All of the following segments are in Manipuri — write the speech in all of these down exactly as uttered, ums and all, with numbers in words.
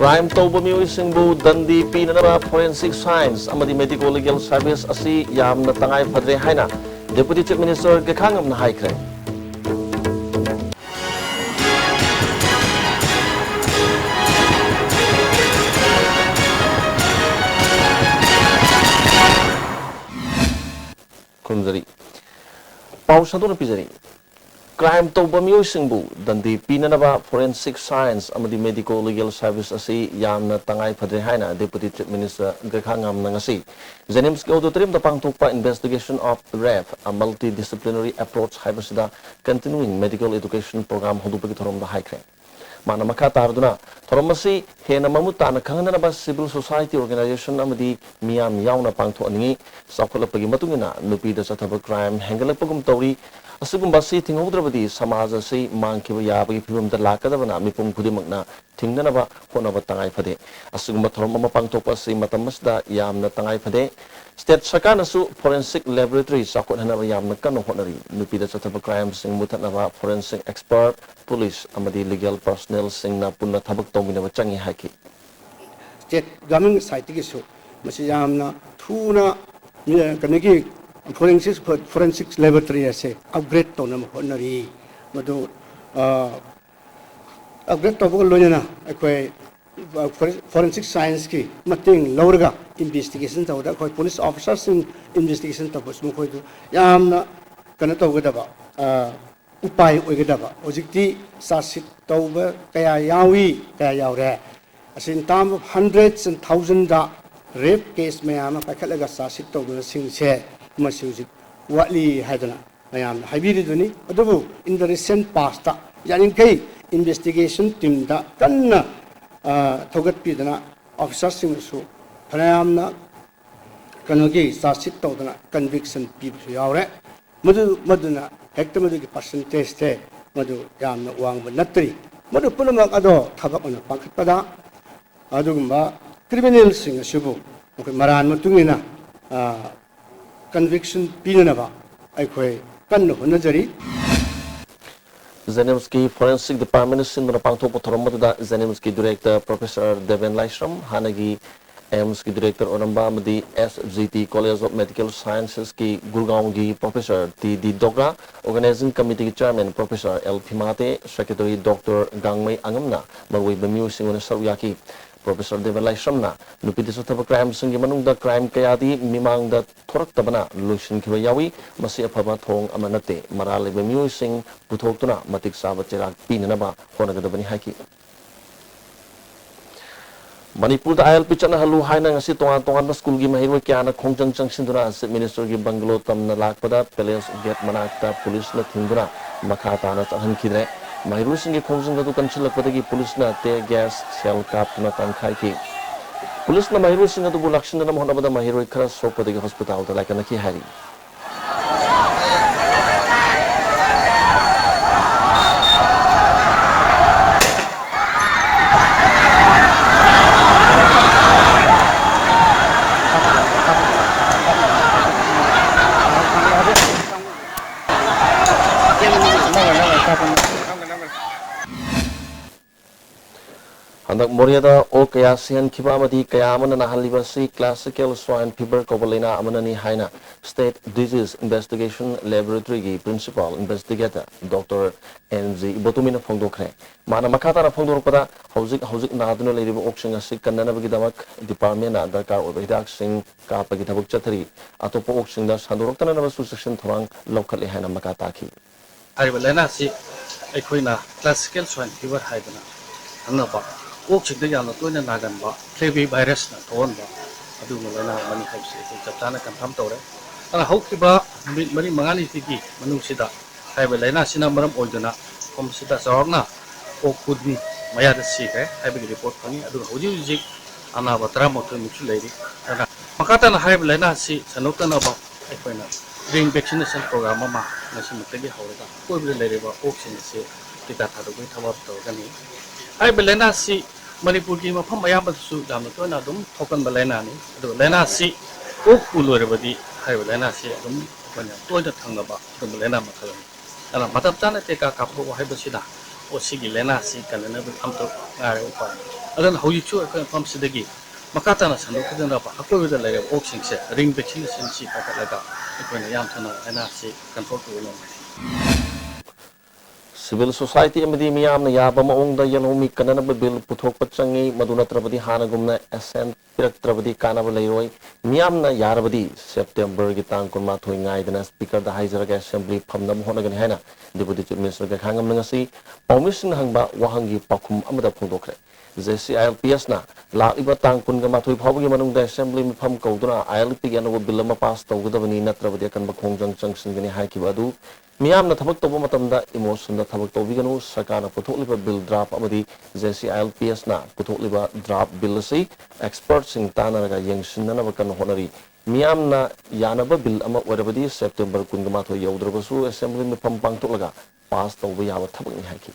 Crime ꯇꯧꯕ ꯃꯤꯑꯣꯏꯁꯤꯡꯕꯨ ꯗꯟꯗꯤ ꯄꯤꯅꯅꯕ forensic science ꯑꯃꯗꯤ medico legal service ꯑꯁꯤ ꯌꯥꯝꯅ ꯇꯉꯥꯏ ꯐꯗ꯭ꯔꯦ ꯍꯥꯏꯅ Deputy Chief Minister ꯒꯦꯈꯥꯉꯝꯅ ꯍꯥꯏꯈ꯭ꯔꯦ꯫ ꯈꯨꯔꯨꯝꯖꯔꯤ꯫ ꯄꯥꯎ ꯁꯟꯗꯣꯛꯅ ꯄꯤꯖꯔꯤ꯫ Crime ꯇꯧꯕ ꯃꯤꯑꯣꯏꯁꯤꯡꯕꯨ ꯗꯟꯗꯤ ꯄꯤꯅꯅꯕ forensic science ꯑꯃꯗꯤ medico legal service ꯑꯁꯤ ꯌꯥꯝꯅ ꯇꯉꯥꯏ ꯐꯗ꯭ꯔꯦ ꯍꯥꯏꯅ Deputy Chief Minister ꯒꯦꯈꯥꯉꯝꯅ ꯉꯁꯤ JNIMSꯀꯤ auditoriumꯗ ꯄꯥꯡꯊꯣꯛꯄ Investigation of Rape, a Multidisciplinary Approach ꯍꯥꯏꯕꯁꯤꯗ Continuing Medical Education Program ꯍꯧꯗꯣꯛꯄꯒꯤ ꯊꯧꯔꯝꯗ ꯍꯥꯏꯈ꯭ꯔꯦ꯫ ꯃꯥꯅ ꯃꯈꯥ ꯇꯥꯔꯗꯨꯅ, ꯊꯧꯔꯝ ꯑꯁꯤ ꯍꯦꯟꯅ ꯃꯃꯨꯠ ꯇꯥꯅ ꯈꯪꯍꯟꯅꯅꯕ civil society organization ꯑꯃꯗꯤ ꯃꯤꯌꯥꯝ ꯌꯥꯎꯅ ꯄꯥꯡꯊꯣꯛꯍꯟꯅꯤꯡꯏ꯫ ꯆꯥꯎꯈꯠꯂꯛꯄꯒꯤ ꯃꯇꯨꯡ ꯏꯟꯅ ꯅꯨꯄꯤꯗ ꯆꯠꯊꯕ crime ꯍꯦꯟꯒꯠꯂꯛꯄꯒꯨꯝ ꯇꯧꯔꯤ꯫ ꯑꯁꯤꯒꯨꯝꯕ ꯑꯁꯤ ꯊꯤꯡꯍꯧꯗ꯭ꯔꯕꯗꯤ ꯁꯃꯥꯖ ꯑꯁꯤ ꯃꯥꯡꯈꯤꯕ ꯌꯥꯕꯒꯤ ꯐꯤꯕꯝꯗ ꯂꯥꯛꯀꯗꯕꯅ ꯃꯤꯄꯨꯝ ꯈꯨꯗꯤꯡꯃꯛꯅ ꯊꯤꯡꯅꯅꯕ ꯍꯣꯠꯅꯕ ꯇꯉꯥꯏ ꯐꯗꯦ꯫ ꯑꯁꯤꯒꯨꯝꯕ ꯊꯧꯔꯝ ꯑꯃ ꯄꯥꯡꯊꯣꯛꯄ ꯑꯁꯤ ꯃꯇꯝ ꯑꯁꯤꯗ ꯌꯥꯝꯅ ꯇꯉꯥꯏ ꯐꯗꯦ꯫ State ꯁꯔꯀꯥꯔꯅꯁꯨ forensic laboratory ꯆꯥꯎꯈꯠꯍꯟꯅꯕ ꯌꯥꯝꯅ ꯀꯟꯅ ꯍꯣꯠꯅꯔꯤ꯫ ꯅꯨꯄꯤꯗ ꯆꯠꯊꯕ crimeꯁꯤꯡ ꯃꯨꯊꯠꯅꯕ forensic expert, police ꯑꯃꯗꯤ legal personnelꯁꯤꯡꯅ ꯄꯨꯟꯅ ꯊꯕꯛ ꯇꯧꯃꯤꯟꯅꯕ ꯆꯪꯏ ꯍꯥꯏꯈꯤ꯫ State government sideꯇꯒꯤꯁꯨ ꯃꯁꯤ ꯌꯥꯝꯅ ꯊꯨꯅ, ꯃꯤ-, ꯀꯩꯅꯣꯒꯤ forensic, forensic laboratory ꯑꯁꯦ upgrade ꯇꯧꯅꯕ ꯍꯣꯠꯅꯔꯤ꯫ ꯃꯗꯨ, ꯑ, upgrade ꯇꯧꯕꯒ ꯂꯣꯏꯅꯅ ꯑꯩꯈꯣꯏ, ꯑ, foren-, forensic scienceꯀꯤ ꯃꯇꯦꯡ ꯂꯧꯔꯒ investigation ꯇꯧꯕꯗ ꯑꯩꯈꯣꯏ police officerꯁꯤꯡ investigation ꯇꯧꯕꯁꯨ ꯃꯈꯣꯏꯗꯨ ꯌꯥꯝꯅ ꯀꯩꯅꯣ ꯇꯧꯒꯗꯕ, ꯑ, ꯎꯄꯥꯏ ꯑꯣꯏꯒꯗꯕ꯫ ꯍꯧꯖꯤꯛꯇꯤ charge sheet ꯇꯧꯕ ꯀꯌꯥ ꯌꯥꯎꯏ, ꯀꯌꯥ ꯌꯥꯎꯔꯦ꯫ ꯑꯁꯤ in term of hundreds and thousandsꯗ rape case ꯃꯌꯥꯝ ꯑꯃ ꯄꯥꯏꯈꯠꯂꯒ charge sheet ꯇꯧꯗꯨꯅꯁꯤꯡꯁꯦ ꯃꯁꯤ ꯍꯧꯖꯤꯛ ꯋꯥꯠꯂꯤ ꯍꯥꯏꯗꯅ ꯃꯌꯥꯝꯅ ꯍꯥꯏꯕꯤꯔꯤꯗꯨꯅꯤ꯫ ꯑꯗꯨꯕꯨ in the recent pastꯇ ꯌꯥꯔꯤꯃꯈꯩ investigation teamꯗ ꯀꯟꯅ, ꯑ, ꯊꯧꯒꯠꯄꯤꯗꯅ officerꯁꯤꯡꯅꯁꯨ ꯐꯅꯌꯥꯝꯅ ꯀꯩꯅꯣꯒꯤ charge sheet ꯇꯧꯗꯅ conviction ꯄꯤꯕꯁꯨ ꯌꯥꯎꯔꯦ꯫ ꯃꯗꯨ, ꯃꯗꯨꯅ ꯍꯦꯛꯇ ꯃꯗꯨꯒꯤ percentageꯁꯦ ꯃꯗꯨ ꯌꯥꯝꯅ ꯋꯥꯡꯕ ꯅꯠꯇ꯭ꯔꯤ꯫ ꯃꯗꯨ ꯄꯨꯝꯅꯃꯛ ꯑꯗꯣ ꯊꯕꯛ ꯑꯣꯏꯅ ꯄꯥꯡꯈꯠꯄꯗ ꯑꯗꯨꯒꯨꯝꯕ criminalꯁꯤꯡ ꯑꯁꯤꯕꯨ ꯃꯈꯣꯏ ꯃꯔꯥꯟ ꯃꯇꯨꯡ ꯏꯟꯅ, ꯑ, conviction ꯄꯤꯅꯅꯕ ꯑꯩꯈꯣꯏ ꯀꯟꯅ ꯍꯣꯠꯅꯖꯔꯤ꯫ JNIMSꯀꯤ Forensic Departmentꯅ ꯁꯤꯟꯗꯨꯅ ꯄꯥꯡꯊꯣꯛꯄ ꯊꯧꯔꯝ ꯑꯗꯨꯗ JNIMSꯀꯤ Director Professor ꯗꯦꯕꯦꯟ ꯂꯥꯏꯁ꯭ꯔꯝ, ꯍꯥꯟꯅꯒꯤ AIIMSꯀꯤ Director ꯑꯣꯏꯔꯝꯕ ꯑꯃꯗꯤ S F G T College of Medical Sciencesꯀꯤ ꯒꯨꯔꯒꯥꯎꯟꯒꯤ Professor T D Dogra, Organizing Committeeꯒꯤ Chairman Professor L Phimate, Secretary Doctor ꯒꯥꯡꯃꯩ ꯑꯉꯝꯅ ꯃꯔꯨꯑꯣꯏꯕ ꯃꯤꯑꯣꯏꯁꯤꯡ ꯑꯣꯏꯅ ꯁꯔꯨꯛ ꯌꯥꯈꯤ꯫ Professor ꯗꯦꯕꯦꯟ ꯂꯥꯏꯁ꯭ꯔꯝꯅ ꯅꯨꯄꯤꯗ ꯆꯠꯊꯕ crimeꯁꯤꯡꯒꯤ ꯃꯅꯨꯡꯗ crime ꯀꯌꯥꯗꯤ ꯃꯤꯃꯥꯡꯗ ꯊꯣꯔꯛꯇꯕꯅ ꯂꯣꯏꯁꯤꯟꯈꯤꯕ ꯌꯥꯎꯏ꯫ ꯃꯁꯤ ꯑꯐꯕ ꯊꯧꯑꯣꯡ ꯑꯃ ꯅꯠꯇꯦ꯫ ꯃꯔꯥꯜ ꯂꯩꯕ ꯃꯤꯑꯣꯏꯁꯤꯡ ꯄꯨꯊꯣꯛꯇꯨꯅ ꯃꯇꯤꯛ ꯆꯥꯕ ꯆꯩꯔꯥꯛ ꯄꯤꯅꯅꯕ ꯍꯣꯠꯅꯒꯗꯕꯅꯤ ꯍꯥꯏꯈꯤ꯫ ꯃꯅꯤꯄꯨꯔꯗ ILP ꯆꯠꯅꯍꯜꯂꯨ ꯍꯥꯏꯅ ꯉꯁꯤ ꯇꯣꯉꯥꯟ ꯇꯣꯉꯥꯟꯕ ꯁ꯭ꯀꯨꯜꯒꯤ ꯃꯍꯩꯔꯣꯏ ꯀꯌꯥꯅ ꯈꯣꯡꯖꯪ ꯆꯪꯁꯤꯟꯗꯨꯅ Chief Ministerꯒꯤ bungalow ꯇꯝꯅ ꯂꯥꯛꯄꯗ palace gate ꯃꯅꯥꯛꯇ ꯄꯨꯂꯤꯁꯅ ꯊꯤꯡꯗꯨꯅ ꯃꯈꯥ ꯇꯥꯅ ꯆꯠꯍꯟꯈꯤꯗ꯭ꯔꯦ꯫ ꯃꯍꯩꯔꯣꯏꯁꯤꯡꯒꯤ ꯈꯣꯡꯖꯪ ꯑꯗꯨ ꯀꯟꯁꯤꯜꯂꯛꯄꯗꯒꯤ ꯄꯨꯂꯤꯁꯅ tear gas shell ꯀꯥꯞꯇꯨꯅ ꯇꯥꯟꯈꯥꯏꯈꯤ꯫ ꯄꯨꯂꯤꯁꯅ ꯃꯍꯩꯔꯣꯏꯁꯤꯡ ꯑꯗꯨꯕꯨ ꯂꯥꯛꯁꯤꯟꯅꯅꯕ ꯍꯣꯠꯅꯕꯗ ꯃꯍꯩꯔꯣꯏ ꯈꯔ ꯁꯣꯛꯄꯗꯒꯤ hospitalꯗ ꯂꯥꯏꯀꯠꯅꯈꯤ ꯍꯥꯏꯔꯤ꯫ ꯍꯟꯗꯛ ꯃꯣꯔꯦꯗ ꯑꯣꯛ ꯀꯌꯥ ꯁꯤꯍꯟꯈꯤꯕ ꯑꯃꯗꯤ ꯀꯌꯥ ꯑꯃꯅ ꯅꯥꯍꯜꯂꯤꯕ ꯑꯁꯤ classical swine fever ꯀꯧꯕ ꯂꯩꯅꯥ ꯑꯃꯅꯅꯤ ꯍꯥꯏꯅ State Disease Investigation Laboratoryꯒꯤ Principal Investigator Doctor N G ꯏꯕꯣꯇꯣꯝꯕꯤꯅ ꯐꯣꯡꯗꯣꯛꯈ꯭ꯔꯦ꯫ ꯃꯥꯅ ꯃꯈꯥ ꯇꯥꯅ ꯐꯣꯡꯗꯣꯔꯛꯄꯗ, ꯍꯧꯖꯤꯛ ꯍꯧꯖꯤꯛ ꯅꯥꯗꯨꯅ ꯂꯩꯔꯤꯕ ꯑꯣꯛꯁꯤꯡ ꯑꯁꯤ ꯀꯟꯅꯅꯕꯒꯤꯗꯃꯛ departmentꯅ ꯗꯔꯀꯥꯔ ꯑꯣꯏꯕ ꯍꯤꯗꯥꯛꯁꯤꯡ ꯀꯥꯞꯄꯒꯤ ꯊꯕꯛ ꯆꯠꯊꯔꯤ꯫ ꯑꯇꯣꯞꯄ ꯑꯣꯛꯁꯤꯡꯗ ꯁꯟꯗꯣꯔꯛꯇꯅꯕꯁꯨ ꯆꯦꯛꯁꯤꯟ ꯊꯧꯔꯥꯡ ꯂꯧꯈꯠꯂꯦ ꯍꯥꯏꯅ ꯃꯈꯥ ꯇꯥꯈꯤ꯫ ꯍꯥꯏꯔꯤꯕ ꯂꯥꯏꯅꯥ ꯑꯁꯤ ꯑꯩꯈꯣꯏꯅ classical swine fever ꯍꯥꯏꯗꯅ ꯈꯪꯅꯕ, ꯑꯣꯛꯁꯤꯡꯗ ꯌꯥꯝꯅ ꯇꯣꯏꯅ ꯅꯥꯒꯟꯕ flavivirusꯅ ꯊꯣꯛꯍꯟꯕ ꯑꯗꯨꯒꯨꯝꯕ ꯂꯥꯏꯅꯥ ꯑꯃꯅꯤ ꯍꯥꯏꯕꯁꯤ ꯑꯩꯈꯣꯏ ꯆꯞ ꯆꯥꯅ confirm ꯇꯧꯔꯦ꯫ ꯑꯗꯨꯅ ꯍꯧꯈꯤꯕ ꯅꯨꯃꯤꯠ ꯃꯔꯤ ꯃꯉꯥꯅꯤꯁꯤꯒꯤ ꯃꯅꯨꯡꯁꯤꯗ ꯍꯥꯏꯔꯤꯕ ꯂꯥꯏꯅꯥ ꯑꯁꯤꯅ ꯃꯔꯝ ꯑꯣꯏꯗꯨꯅ ꯃꯐꯝ ꯑꯁꯤꯗ ꯆꯥꯎꯔꯥꯛꯅ ꯑꯣꯛ ꯀꯨꯟ ꯃꯌꯥꯗ ꯁꯤꯈ꯭ꯔꯦ ꯍꯥꯏꯕꯒꯤ report ꯐꯪꯉꯤ꯫ ꯑꯗꯨꯒ ꯍꯧꯖꯤꯛ ꯍꯧꯖꯤꯛ ꯑꯅꯥꯕ ꯇꯔꯥꯃꯥꯊꯣꯏ ꯃꯨꯛꯁꯨ ꯂꯩꯔꯤ꯫ ꯑꯗꯨꯅ ꯃꯈꯥ ꯇꯥꯅ ꯍꯥꯏꯔꯤꯕ ꯂꯥꯏꯅꯥ ꯑꯁꯤ ꯁꯟꯗꯣꯛꯇꯅꯕ ꯑꯩꯈꯣꯏꯅ ring vaccination program ꯑꯃ ꯉꯁꯤꯃꯛꯇꯒꯤ ꯍꯧꯔꯒ ꯑꯀꯣꯏꯕꯗ ꯂꯩꯔꯤꯕ ꯑꯣꯛꯁꯤꯡ ꯑꯁꯤ ꯇꯤꯀꯥ ꯊꯥꯗꯣꯛꯄꯒꯤ ꯊꯕꯛ ꯇꯧꯔꯒꯅꯤ꯫ ꯍꯥꯏꯔꯤꯕ ꯂꯥꯏꯅꯥ ꯑꯁꯤ ꯃꯅꯤꯄꯨꯔꯒꯤ ꯃꯐꯝ ꯑꯌꯥꯝꯕꯗꯁꯨ ꯌꯥꯝꯅ ꯇꯣꯏꯅ ꯑꯗꯨꯝ ꯊꯣꯛꯀꯟꯕ ꯂꯥꯏꯅꯥꯅꯤ꯫ ꯑꯗꯨꯒ ꯂꯥꯏꯅꯥ ꯑꯁꯤ ꯑꯣꯛꯄꯨ ꯂꯣꯏꯔꯕꯗꯤ ꯍꯥꯏꯔꯤꯕ ꯂꯥꯏꯅꯥ ꯑꯁꯤ ꯑꯗꯨꯝ ꯑꯩꯈꯣꯏꯅ ꯌꯥꯝ ꯇꯣꯏꯅ ꯊꯦꯡꯅꯕ ꯑꯗꯨꯒꯨꯝꯕ ꯂꯥꯏꯅꯥ ꯃꯈꯜ ꯑꯃꯅꯤ꯫ ꯑꯗꯨꯅ ꯃꯇꯝ ꯆꯥꯅ ꯇꯤꯀꯥ ꯀꯥꯞꯊꯣꯛꯎ ꯍꯥꯏꯕꯁꯤꯅ ꯑꯣ ꯁꯤꯒꯤ ꯂꯥꯏꯅꯥꯁꯤ ꯀꯟꯅꯅꯕ ꯑꯃꯠꯇ ꯉꯥꯏꯔꯦ ꯎꯄꯥꯏ꯫ ꯑꯗꯨꯅ ꯍꯧꯖꯤꯛꯁꯨ ꯑꯩꯈꯣꯏ ꯃꯐꯝꯁꯤꯗꯒꯤ ꯃꯈꯥ ꯇꯥꯅ ꯁꯟꯗꯣꯛꯈꯤꯗꯅꯕ ꯑꯀꯣꯏꯕꯗ ꯂꯩꯔꯤꯕ ꯑꯣꯛꯁꯤꯡꯁꯦ ring vaccination ꯁꯤ ꯄꯥꯏꯈꯠꯂꯒ ꯑꯩꯈꯣꯏꯅ ꯌꯥꯝ ꯊꯨꯅ ꯂꯥꯏꯅꯥꯁꯤ control ꯇꯧꯕ ꯉꯝꯒꯅꯤ꯫ Civil society ꯑꯃꯗꯤ ꯃꯤꯌꯥꯝꯅ ꯌꯥꯕ ꯃꯑꯣꯡꯗ ꯌꯦꯜꯍꯧꯃꯤ ꯀꯟꯅꯅꯕ bill ꯄꯨꯊꯣꯛꯄ ꯆꯪꯏ꯫ ꯃꯗꯨ ꯅꯠꯇ꯭ꯔꯕꯗꯤ ꯍꯥꯟꯅꯒꯨꯝꯅ assent ꯄꯤꯔꯛꯇ꯭ꯔꯕꯗꯤ ꯀꯥꯟꯅꯕ ꯂꯩꯔꯣꯏ꯫ ꯃꯤꯌꯥꯝꯅ ꯌꯥꯔꯕꯗꯤ September ꯒꯤ ꯇꯥꯡ ꯀꯨꯟꯃꯥꯊꯣꯏ ꯉꯥꯏꯗꯅ Speaker ꯗ ꯍꯥꯏꯖꯔꯒ assembly ꯐꯝꯅꯕ ꯍꯣꯠꯅꯒꯅꯤ ꯍꯥꯏꯅ Deputy Chief Minister ꯒꯩꯈꯥꯉꯝꯅ ꯉꯁꯤ ꯄꯥꯎꯃꯤꯁꯤꯡꯅ ꯍꯪꯕ ꯋꯥꯍꯪꯒꯤ ꯄꯥꯎꯈꯨꯝ ꯑꯃꯗ ꯐꯣꯡꯗꯣꯛꯈ꯭ꯔꯦ꯫ J C I L P S ꯅ ꯂꯥꯛꯂꯤꯕ ꯇꯥꯡ ꯀꯨꯟꯒ ꯃꯥꯊꯣꯏ ꯐꯥꯎꯕꯒꯤ ꯃꯅꯨꯡꯗ assembly ꯃꯤꯐꯝ ꯀꯧꯗꯨꯅ I L P ꯒꯤ ꯑꯅꯧꯕ bill ꯑꯃ pass ꯇꯧꯒꯗꯕꯅꯤ, ꯅꯠꯇ꯭ꯔꯕꯗꯤ ꯑꯀꯟꯕ ꯈꯣꯡꯖꯪ ꯆꯪꯁꯤꯟꯒꯅꯤ ꯍꯥꯏꯈꯤꯕ ꯑꯗꯨ ꯃꯤꯌꯥꯝꯅ ꯊꯕꯛ ꯇꯧꯕ ꯃꯇꯝꯗ emotion ꯗ ꯊꯕꯛ ꯇꯧꯕꯤꯒꯅꯨ, ꯁꯔꯀꯥꯔꯅ ꯄꯨꯊꯣꯛꯂꯤꯕ bill draft ꯑꯃꯗꯤ J C I L P S ꯅ ꯄꯨꯊꯣꯛꯂꯤꯕ draft bill ꯑꯁꯤ expert ꯁꯤꯡ ꯇꯥꯟꯅꯔꯒ ꯌꯦꯡꯁꯤꯟꯅꯅꯕ ꯀꯟꯅ ꯍꯣꯠꯅꯔꯤ꯫ ꯃꯤꯌꯥꯝꯅ ꯌꯥꯅꯕ bill ꯑꯃ ꯑꯣꯏꯔꯕꯗꯤ September ꯀꯨꯟꯒ ꯃꯥꯊꯣꯏ ꯌꯧꯗ꯭ꯔꯕꯁꯨ assembly ꯃꯤꯐꯝ ꯄꯥꯡꯊꯣꯛꯂꯒ pass ꯇꯧꯕ ꯌꯥꯕ ꯊꯕꯛꯅꯤ ꯍꯥꯏꯈꯤ꯫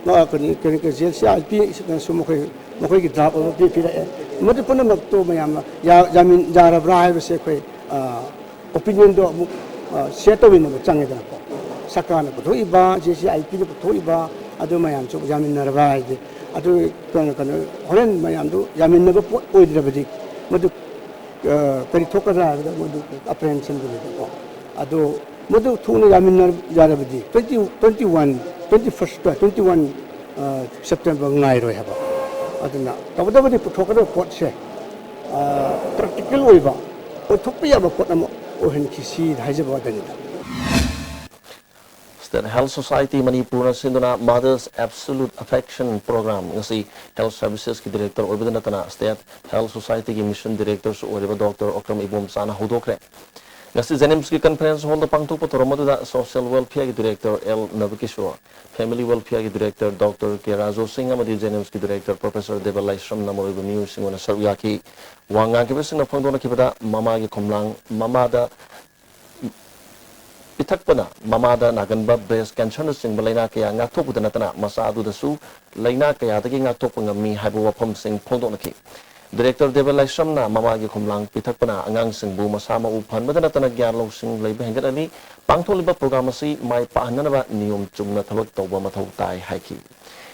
ꯃ-, ꯀꯔꯤ, ꯀꯔꯤ, ꯀꯔꯤ, J C I L P ꯁꯤꯗꯁꯨ ꯃꯈꯣꯏ, ꯃꯈꯣꯏꯒꯤ draft ꯑꯃ ꯄꯤ-, ꯄꯤꯔꯛꯑꯦ꯫ ꯃꯗꯨ ꯄꯨꯝꯅꯃꯛꯇꯨ ꯃꯌꯥꯝꯅ ꯌꯥ-, ꯌꯥꯃꯤꯟ-, ꯌꯥꯔꯕ꯭ꯔꯥ ꯍꯥꯏꯕꯁꯦ ꯑꯩꯈꯣꯏ, ꯑ, opinion ꯗꯣ ꯑꯃꯨꯛ, ꯑ, share ꯇꯧꯃꯤꯟꯅꯕ ꯆꯪꯉꯦꯗꯅꯀꯣ꯫ ꯁꯔꯀꯥꯔꯅ ꯄꯨꯊꯣꯛꯏꯕ, J C I L P ꯅ ꯄꯨꯊꯣꯛꯏꯕ, ꯑꯗꯨ ꯃꯌꯥꯝꯁꯨ ꯌꯥꯃꯤꯟꯅꯔꯕ ꯍꯥꯏꯗꯤ, ꯑꯗꯨ ꯀꯩꯅꯣ, ꯀꯩꯅꯣ, ꯍꯣꯔꯦꯟ ꯃꯌꯥꯝꯗꯨ ꯌꯥꯃꯤꯟꯅꯕ ꯄꯣꯠ ꯑꯣꯏꯗ꯭ꯔꯕꯗꯤ, ꯃꯗꯨ, ꯑ, ꯀꯔꯤ ꯊꯣꯛꯀꯗ꯭ꯔꯥ ꯍꯥꯏꯕꯗ ꯃꯗꯨ apprehension ꯗꯨꯅꯦꯕꯀꯣ꯫ ꯑꯗꯣ ꯃꯗꯨ ꯊꯨꯅ ꯌꯥꯃꯤꯟꯅ-, ꯌꯥꯔꯕꯗꯤ twenty, twenty one, twenty first, twenty one, ꯑ, September ꯉꯥꯏꯔꯣꯏ ꯍꯥꯏꯕ꯫ ꯑꯗꯨꯅ ꯇꯧꯒꯗꯕꯗꯤ ꯄꯨꯊꯣꯛꯀꯗꯕ ꯄꯣꯠꯁꯦ, ꯑ, practical ꯑꯣꯏꯕ, ꯑꯣꯏꯊꯣꯛꯄ ꯌꯥꯕ ꯄꯣꯠ ꯑꯃ ꯑꯣꯏꯍꯟꯈꯤꯁꯤ ꯍꯥꯏꯖꯕ ꯋꯥꯗꯅꯤꯗ꯫ State Health Society ꯃꯅꯤꯄꯨꯔꯅ ꯁꯤꯟꯗꯨꯅ Mother's Absolute Affection Program ꯉꯁꯤ Health Services ꯀꯤ Director ꯑꯣꯏꯕꯗ ꯅꯠꯇꯅ State Health Society ꯒꯤ Mission Director ꯁꯨ ꯑꯣꯏꯔꯤꯕ Doctor ꯑꯣꯀ꯭ꯔꯝ ꯏꯕꯣꯝꯆꯥꯅ ꯍꯧꯗꯣꯛꯈ꯭ꯔꯦ꯫ ꯉꯁꯤ JNIMS ꯀꯤ conference hall ꯗ ꯄꯥꯡꯊꯣꯛꯄ ꯊꯧꯔꯝ ꯑꯗꯨꯗ Social Welfare ꯒꯤ Director ꯑꯦꯜ ꯅꯕꯀꯤꯁꯣꯔ, Family Welfare ꯒꯤ Director Doctor ꯀꯦ ꯔꯥꯖꯣ ꯁꯤꯡ ꯑꯃꯗꯤ JNIMS ꯀꯤ Director Professor ꯗꯦꯕ ꯂꯥꯏꯁ꯭ꯔꯝꯅ ꯃꯔꯨꯑꯣꯏꯕ ꯃꯤꯑꯣꯏꯁꯤꯡ ꯑꯣꯏꯅ ꯁꯔꯨꯛ ꯌꯥꯈꯤ꯫ ꯋꯥ ꯉꯥꯡꯈꯤꯕꯁꯤꯡꯅ ꯐꯣꯡꯗꯣꯛꯅꯈꯤꯕꯗ ꯃꯃꯥꯒꯤ ꯈꯣꯝꯂꯥꯡ, ꯃꯃꯥꯗ ꯄꯤꯊꯛꯄꯅ ꯃꯃꯥꯗ ꯅꯥꯒꯟꯕ breast cancer ꯅꯆꯤꯡꯕ ꯂꯥꯏꯅꯥ ꯀꯌꯥ ꯉꯥꯛꯊꯣꯛꯄꯗ ꯅꯠꯇꯅ ꯃꯆꯥ ꯑꯗꯨꯗꯁꯨ ꯂꯥꯏꯅꯥ ꯀꯌꯥꯗꯒꯤ ꯉꯥꯛꯊꯣꯛꯄ ꯉꯝꯃꯤ ꯍꯥꯏꯕ ꯋꯥꯐꯝꯁꯤꯡ ꯐꯣꯡꯗꯣꯛꯅꯈꯤ꯫ ꯗꯤꯔꯦꯛꯇꯔ ꯗꯦꯕ ꯂꯥꯏꯁ꯭ꯔꯝꯅ ꯃꯃꯥꯒꯤ ꯈꯣꯝꯂꯥꯡ ꯄꯤꯊꯛꯄꯅ ꯑꯉꯥꯡꯁꯤꯡꯕꯨ ꯃꯁꯥ ꯃꯎ ꯐꯍꯟꯕꯗ ꯅꯠꯇꯅ ꯒ꯭ꯌꯥꯟ ꯂꯧꯁꯤꯡ ꯂꯩꯕ ꯍꯦꯟꯒꯠꯍꯜꯂꯤ꯫ ꯄꯥꯡꯊꯣꯛꯂꯤꯕ ꯄ꯭ꯔꯣꯒ꯭ꯔꯥꯝ ꯑꯁꯤ ꯃꯥꯏ ꯄꯥꯛꯍꯟꯅꯅꯕ ꯅꯤꯌꯣꯝ ꯆꯨꯝꯅ ꯊꯕꯛ ꯇꯧꯕ ꯃꯊꯧ ꯇꯥꯏ ꯍꯥꯏꯈꯤ꯫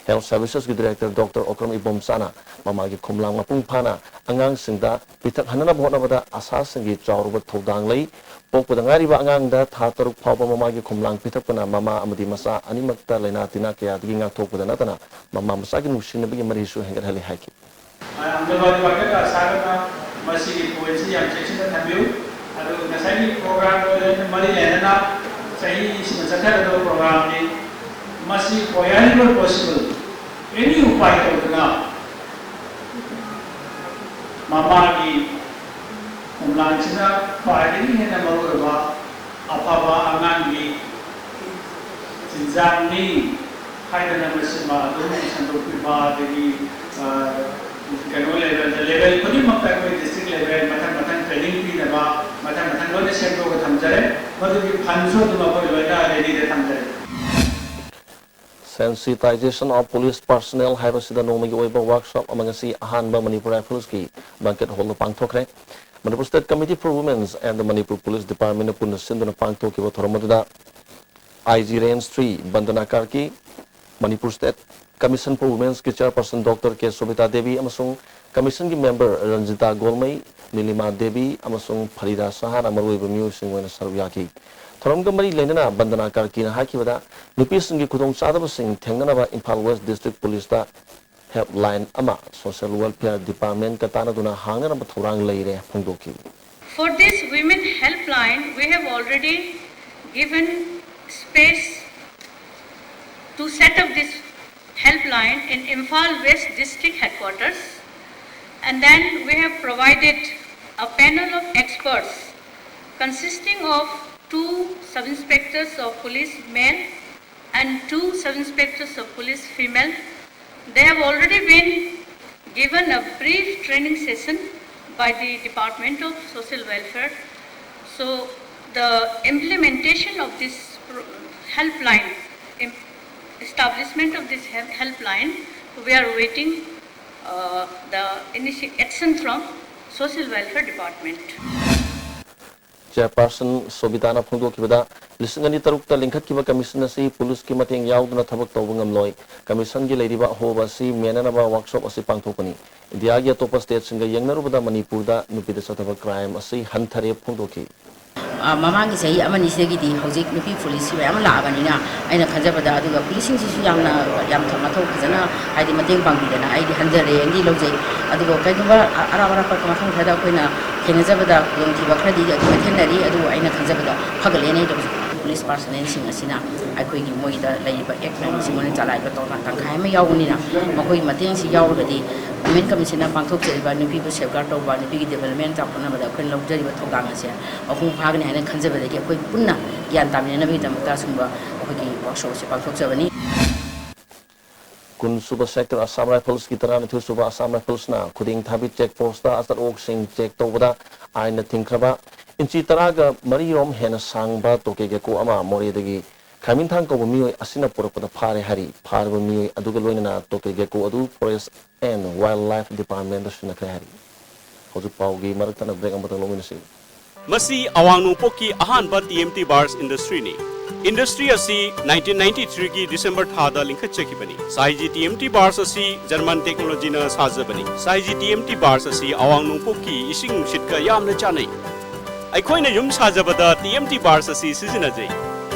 ꯍꯦꯜꯊ ꯁꯔꯚꯤꯁꯦꯁꯀꯤ ꯗꯤꯔꯦꯛꯇꯔ ꯗꯣꯛꯇꯔ ꯑꯣꯀ꯭ꯔꯝ ꯏꯕꯣꯝꯆꯥꯅ ꯃꯃꯥꯒꯤ ꯈꯣꯝꯂꯥꯡ ꯃꯄꯨꯡ ꯐꯥꯅ ꯑꯉꯥꯡꯁꯤꯡꯗ ꯄꯤꯊꯛꯍꯟꯅꯅꯕ ꯍꯣꯠꯅꯕꯗ ꯑꯁꯥꯁꯤꯡꯒꯤ ꯆꯥꯎꯔꯕ ꯊꯧꯗꯥꯡ ꯂꯩ꯫ ꯄꯣꯛꯄꯗ ꯉꯥꯏꯔꯤꯕ ꯑꯉꯥꯡꯗ ꯊꯥ ꯇꯔꯨꯛ ꯐꯥꯎꯕ ꯃꯃꯥꯒꯤ ꯈꯣꯝꯂꯥꯡ ꯄꯤꯊꯛꯄꯅ ꯃꯃꯥ ꯑꯃꯗꯤ ꯃꯆꯥ ꯑꯅꯤꯃꯛꯇ ꯂꯥꯏꯅꯥ ꯇꯤꯟꯅꯥ ꯀꯌꯥꯗꯒꯤ ꯉꯥꯛꯊꯣꯛꯄꯗ ꯅꯠꯇꯅ ꯃꯃꯥ ꯃꯆꯥꯒꯤ ꯅꯨꯡꯁꯤꯅꯕꯒꯤ ꯃꯔꯤꯁꯨ ꯍꯦꯟꯒꯠꯍꯜꯂꯤ ꯍꯥꯏꯈꯤ꯫ ꯑꯪꯒꯟꯋꯥꯗꯤ ꯋꯥꯔꯀꯔꯒ ꯑꯁꯥꯒꯅ ꯃꯁꯤꯒꯤ ꯄꯣꯏꯟꯠꯁꯤ ꯌꯥꯝ ꯆꯦꯛꯁꯤꯟꯅ ꯊꯝꯕꯤꯌꯨ꯫ ꯑꯗꯨꯒ ꯉꯁꯥꯏꯒꯤ ꯄ꯭ꯔꯣꯒ꯭ꯔꯥꯝꯒ ꯂꯣꯏꯅꯅ ꯃꯔꯤ ꯂꯩꯅꯅ ꯆꯍꯤꯁꯤꯃ ꯆꯠꯊꯒꯗꯕ ꯄ꯭ꯔꯣꯒ꯭ꯔꯥꯝꯅꯤ꯫ ꯃꯁꯤ wherever possible, any ꯎꯄꯥꯏ ꯇꯧꯗꯨꯅ ꯃꯃꯥꯒꯤ ꯈꯣꯝꯂꯥꯡꯁꯤꯅ ꯈ꯭ꯋꯥꯏꯗꯒꯤ ꯍꯦꯟꯅ ꯃꯔꯨꯑꯣꯏꯕ ꯑꯐꯕ ꯑꯉꯥꯡꯒꯤ ꯆꯤꯟꯖꯥꯛꯅꯤ ꯍꯥꯏꯗꯅ ꯃꯁꯤꯃ ꯑꯗꯨꯝ ꯁꯟꯗꯣꯛꯄꯤꯕ, ꯑꯗꯒꯤ, ꯑ, ꯀꯩꯅꯣ ꯂꯦꯚꯦꯜꯗ, ꯂꯦꯚꯦꯜ ꯈꯨꯗꯤꯡꯃꯛꯇ ꯑꯩꯈꯣꯏ ꯗꯤꯁꯇ꯭ꯔꯤꯛ ꯂꯦꯚꯦꯜ ꯃꯊꯪ ꯃꯊꯪ ꯇ꯭ꯔꯦꯅꯤꯡ ꯄꯤꯅꯕ ꯃꯊꯪ ꯃꯊꯪ ꯂꯣꯏꯅ ꯁꯦꯝꯗꯣꯛꯑꯒ ꯊꯝꯖꯔꯦ꯫ ꯃꯗꯨꯒꯤ ꯐꯟꯁꯨ ꯑꯗꯨꯝ ꯑꯩꯈꯣꯏ ꯂꯣꯏꯅ ꯔꯦꯗꯤꯗ ꯊꯝꯖꯔꯦ꯫ Sensitization of Police Personnel ꯍꯥꯏꯕꯁꯤꯗ ꯅꯣꯡꯃꯒꯤ ꯑꯣꯏꯕ ꯋꯥꯔꯛꯁꯣꯞ ꯑꯃ ꯉꯁꯤ ꯑꯍꯥꯟꯕ ꯃꯅꯤꯄꯨꯔ ꯔꯥꯏꯐꯜꯁꯀꯤ ꯕꯦꯡꯀꯦꯠ ꯍꯣꯜꯗ ꯄꯥꯡꯊꯣꯛꯈ꯭ꯔꯦ꯫ Manipur state committee for women's and Manipur police ꯗꯤꯄꯥꯔꯠꯃꯦꯟꯅ ꯄꯨꯟꯅ ꯁꯤꯟꯗꯨꯅ ꯄꯥꯡꯊꯣꯛꯈꯤꯕ ꯊꯧꯔꯝ ꯑꯗꯨꯗ I G range three Bandana ꯀꯥꯔꯀꯤ, ꯃꯅꯤꯄꯨꯔ ꯁ꯭ꯇꯦꯠ ꯀꯃꯤꯁꯟ ꯐꯣꯔ ꯋꯨꯃꯦꯟꯁꯀꯤ chairperson doctor K Sobita Devi ꯑꯃꯁꯨꯡ ꯀꯃꯤꯁꯟꯒꯤ ꯃꯦꯝꯕꯔ ꯔꯟꯖꯤꯇꯥ ꯒꯣꯜꯃꯩ, ꯅꯤꯂꯤꯃꯥ ꯗꯦꯕꯤ ꯑꯃꯁꯨꯡ ꯐꯔꯤꯗꯥ ꯁꯍꯥꯅ ꯃꯔꯨꯑꯣꯏꯕ ꯃꯤꯑꯣꯏꯁꯤꯡ ꯑꯣꯏꯅ ꯁꯔꯨꯛ ꯌꯥꯈꯤ꯫ ꯊꯧꯔꯝꯒ ꯃꯔꯤ ꯂꯩꯅꯅ ꯕꯟꯗꯅꯥ ꯀꯥꯔꯀꯤꯅ ꯍꯥꯏꯈꯤꯕꯗ, ꯅꯨꯄꯤꯁꯤꯡꯒꯤ ꯈꯨꯗꯣꯡꯆꯥꯗꯕꯁꯤꯡ ꯊꯦꯡꯅꯅꯕ ꯏꯝꯐꯥꯜ ꯋꯦꯁ ꯗꯤꯁꯇ꯭ꯔꯤꯛ ꯄꯨꯂꯤꯁꯇ ꯍꯦꯜꯞꯂꯥꯏꯟ ꯑꯃ ꯁꯣꯁꯤꯌꯦꯜ ꯋꯦꯜꯐꯤꯌꯔ ꯗꯤꯄꯥꯔꯠꯃꯦꯟꯀ ꯇꯥꯟꯅꯗꯨꯅ ꯍꯥꯡꯅꯅꯕ ꯊꯧꯔꯥꯡ ꯂꯩꯔꯦ ꯐꯣꯡꯗꯣꯛꯈꯤ꯫ For this women helpline, we have already given space to set up this helpline in Imphal West District Headquarters, and then we have provided a panel of experts consisting of two sub-inspectors of police male and two sub-inspectors of police female. They have already been given a brief training session by the Department of Social Welfare. So the implementation of this pro-, helpline, im-, establishment of this hel-, helpline, we are waiting Uh, the initi- action from Social Welfare Department. Chairperson ꯁꯣꯕꯤꯇꯥꯅ ꯐꯣꯡꯗꯣꯛꯈꯤꯕꯗ, ꯂꯤꯁꯤꯡ ꯑꯅꯤ ꯇꯔꯨꯛꯇ ꯂꯤꯡꯈꯠꯈꯤꯕ commission ꯑꯁꯤ ꯄꯨꯂꯤꯁꯀꯤ ꯃꯇꯦꯡ ꯌꯥꯎꯗꯅ ꯊꯕꯛ ꯇꯧꯕ ꯉꯝꯂꯣꯏ꯫ Commissionꯒꯤ ꯂꯩꯔꯤꯕ ꯑꯍꯣꯕ ꯑꯁꯤ ꯃꯦꯟꯅꯅꯕ workshop ꯑꯁꯤ ꯄꯥꯡꯊꯣꯛꯄꯅꯤ꯫ ꯏꯟꯗꯤꯌꯥꯒꯤ ꯑꯇꯣꯞꯄ stateꯁꯤꯡꯒ ꯌꯦꯡꯅꯔꯨꯕꯗ ꯃꯅꯤꯄꯨꯔꯗ ꯅꯨꯄꯤꯗ ꯆꯠꯊꯕ crime ꯑꯁꯤ ꯍꯟꯊꯔꯦ ꯐꯣꯡꯗꯣꯛꯈꯤ꯫ ꯑ, ꯃꯃꯥꯡꯒꯤ ꯆꯍꯤ ꯑꯃꯅꯤꯁꯤꯗꯒꯤꯗꯤ ꯍꯧꯖꯤꯛ ꯅꯨꯄꯤ ꯄꯨꯂꯤꯁꯁꯤ ꯃꯌꯥꯝ ꯑꯃ ꯂꯥꯛꯑꯕꯅꯤꯅ, ꯑꯩꯅ ꯈꯟꯖꯕꯗ, ꯑꯗꯨꯒ ꯄꯨꯂꯤꯁꯁꯤꯡꯁꯤꯁꯨ ꯌꯥꯝꯅ, ꯌꯥꯝ ꯃꯊꯧ ꯐꯖꯅ, ꯍꯥꯏꯗꯤ, ꯃꯇꯦꯡ ꯄꯥꯡꯕꯤꯗꯅ ꯑꯩꯗꯤ ꯍꯟꯖꯔꯦ, ꯑꯩꯗꯤ ꯂꯧꯖꯩ꯫ ꯑꯗꯨꯒ ꯀꯩꯒꯨꯝꯕ ꯑ-, ꯑꯔꯥꯞ ꯑꯔꯥꯞꯄ ꯃꯐꯝ ꯈꯔꯗ ꯑꯩꯈꯣꯏꯅ ꯊꯦꯡꯅꯖꯕꯗ ꯈꯨꯗꯣꯡꯊꯤꯕ ꯈꯔꯗꯤ ꯑꯗꯨꯝ ꯊꯦꯡꯅꯔꯤ, ꯑꯗꯨꯕꯨ ꯑꯩꯅ ꯈꯟꯖꯕꯗ ꯐꯒꯠꯂꯦꯅ ꯑꯩꯗꯣ ꯍꯧꯖꯤꯛ ꯄꯨꯂꯤꯁ personnelꯁꯤꯡ ꯑꯁꯤꯅ ꯑꯩꯈꯣꯏꯒꯤ ꯃꯣꯏꯗ ꯂꯩꯔꯤꯕ act ꯃꯌꯥꯝꯁꯤ ꯃꯣꯏꯅ ꯆꯂꯥꯏꯕ ꯇꯧꯅ ꯇꯪꯈꯥꯏ ꯑꯃ ꯌꯥꯎꯕꯅꯤꯅ, ꯃꯈꯣꯏꯒꯤ ꯃꯇꯦꯡꯁꯤ ꯌꯥꯎꯔꯒꯗꯤ Women Commissionꯅ ꯄꯥꯡꯊꯣꯛꯆꯔꯤꯕ ꯅꯨꯄꯤꯕꯨ safeguard ꯇꯧꯕ, ꯅꯨꯄꯤꯒꯤ development ꯆꯥꯎꯈꯠꯅꯕꯗ ꯑꯩꯈꯣꯏꯅ ꯂꯧꯖꯔꯤꯕ ꯊꯧꯗꯥꯡ ꯑꯁꯦ ꯃꯄꯨꯡ ꯐꯥꯒꯅꯤ ꯍꯥꯏꯅ ꯈꯟꯖꯕꯗꯒꯤ ꯑꯩꯈꯣꯏ ꯄꯨꯟꯅ ꯒ꯭ꯌꯥꯟ ꯇꯥꯃꯤꯟꯅꯅꯕꯒꯤꯗꯃꯛꯇ ꯑꯁꯨꯝꯕ ꯑꯩꯈꯣꯏꯒꯤ workshop ꯑꯁꯤ ꯄꯥꯡꯊꯣꯛꯆꯕꯅꯤ꯫ ꯀꯨꯟꯁꯨꯕ Sector Assam Riflesꯀꯤ ꯇꯔꯥꯅꯤꯊꯣꯏ ꯁꯨꯕ Assam Riflesꯅ ꯈꯨꯗꯤꯡ ꯊꯥꯕꯤ check postꯇ ꯑꯆꯠꯑꯣꯛꯁꯤꯡ check ꯇꯧꯕꯗ ꯑꯥꯏꯟꯅ ꯊꯤꯡꯈ꯭ꯔꯕ ꯏꯟꯆꯤ ꯇꯔꯥꯒ ꯃꯔꯤꯔꯣꯝ ꯍꯦꯟꯅ ꯁꯥꯡꯕ ꯇꯣꯀꯦ gecko ꯑꯃ ꯃꯣꯔꯦꯗꯒꯤ ꯈꯥꯏꯃꯤꯟꯊꯥꯡ ꯀꯧꯕ ꯃꯤꯑꯣꯏ ꯑꯁꯤꯅ ꯄꯨꯔꯛꯄꯗ ꯐꯥꯔꯦ ꯍꯥꯏꯔꯤ꯫ ꯐꯥꯔꯕ ꯃꯤꯑꯣꯏ ꯑꯗꯨꯒ ꯂꯣꯏꯅꯅ ꯇꯣꯀꯦ gecko ꯑꯗꯨ Forest and Wildlife Departmentꯇ ꯁꯤꯟꯅꯈ꯭ꯔꯦ ꯍꯥꯏꯔꯤ꯫ ꯍꯧꯖꯤꯛ ꯄꯥꯎꯒꯤ ꯃꯔꯛ ꯊꯠꯅ break ꯑꯃꯇꯪ ꯂꯧꯃꯤꯟꯅꯁꯤ꯫ ꯃꯁꯤ ꯑꯋꯥꯡ ꯅꯣꯡꯄꯣꯛꯀꯤ ꯑꯍꯥꯟꯕ T M T bars industryꯅꯤ꯫ Industry ꯑꯁꯤ nineteen ninety-threeꯒꯤ December ꯊꯥꯗ ꯂꯤꯡꯈꯠꯆꯈꯤꯕꯅꯤ꯫ ꯁꯥꯏꯖꯤ T M T bars ꯑꯁꯤ German technologyꯅ ꯁꯥꯖꯕꯅꯤ꯫ ꯁꯥꯏꯖꯤ T M T bars ꯑꯁꯤ ꯑꯋꯥꯡ ꯅꯣꯡꯄꯣꯛꯀꯤ ꯏꯁꯤꯡ ꯅꯨꯡꯁꯤꯠꯀ ꯌꯥꯝꯅ ꯆꯥꯅꯩ꯫ ꯑꯩꯈꯣꯏꯅ ꯌꯨꯝ ꯁꯥꯖꯕꯗ T M T bars ꯑꯁꯤ ꯁꯤꯖꯤꯟꯅꯖꯩ꯫